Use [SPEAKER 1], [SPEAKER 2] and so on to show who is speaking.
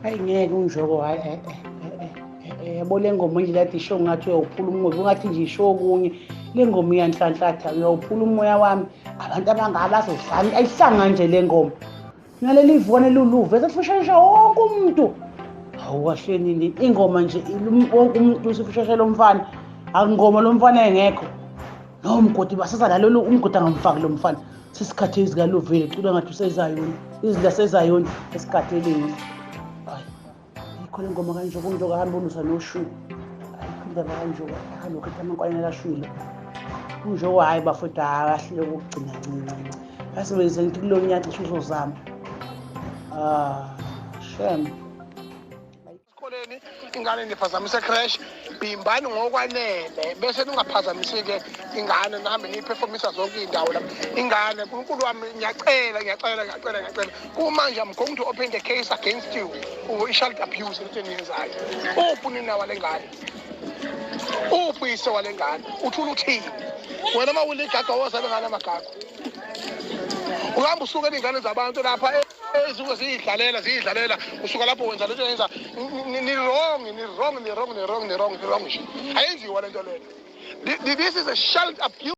[SPEAKER 1] Hayi ngeke uNjoko, hayi yabo le ngoma nje lati isho ngathi uyawuphula umoya, ungathi nje isho okunye. Le ngoma iyanhlanhlatha, uyawuphula umoya wami. Abantu abangaka bazodlala ayihlanga nje le ngoma. Naleli ivukane luluve sefushesha wonke umuntu. Hawu kahle nini ingoma nje wonke umuntu usefushesha lo mfana. Akungoma lo mfana engekho. No mgodi basasa nalolu umgodi angamfaki lo mfana. Sesikhathi ezikaluvile cula ngathi usezayoni. Izinto sezayoni esikhatheleni. Hayi. Ayikho le ngoma kanjoko uNjoko ahambe ulusa noshu. Ayikho indaba kaNjoko alokhu ethi amankonyane kashwile. UNjoko hhayi bafowethu, hhayi ahlule kokugcina ncinci. Asebenzise ngithi kulo nyaka cishe uzozama. Ah, shame.
[SPEAKER 2] Esikoleni ingane niphazamisa creche, bhimbani ngokwanele bese ningaphazamisi-ke ingane, nihambe niyiphefomisa zonke iy'ndawo la ingane. Nkulunkulu wami, ngiyacela, ngiyacela, ngiyacela, ngiyacela. Kumanje I'm going to open the case against you, i-child abuse lento eniyenzayo. Uphi unina wale ngane? Uphi uyise wale ngane? Uthula uthini wena uma uligaga wozabe ngane amagago? Uhamba usukela iy'ngane zabantu lapha ezuke ziyidlalela ziyidlalela, usuka lapho wenza lento yenza. Ni-wrong, ni-wrong, ni-wrong, ni-wrong, ni-wrong, ni-wrong nje. Ayenziwa lento leyo. This is a child abuse.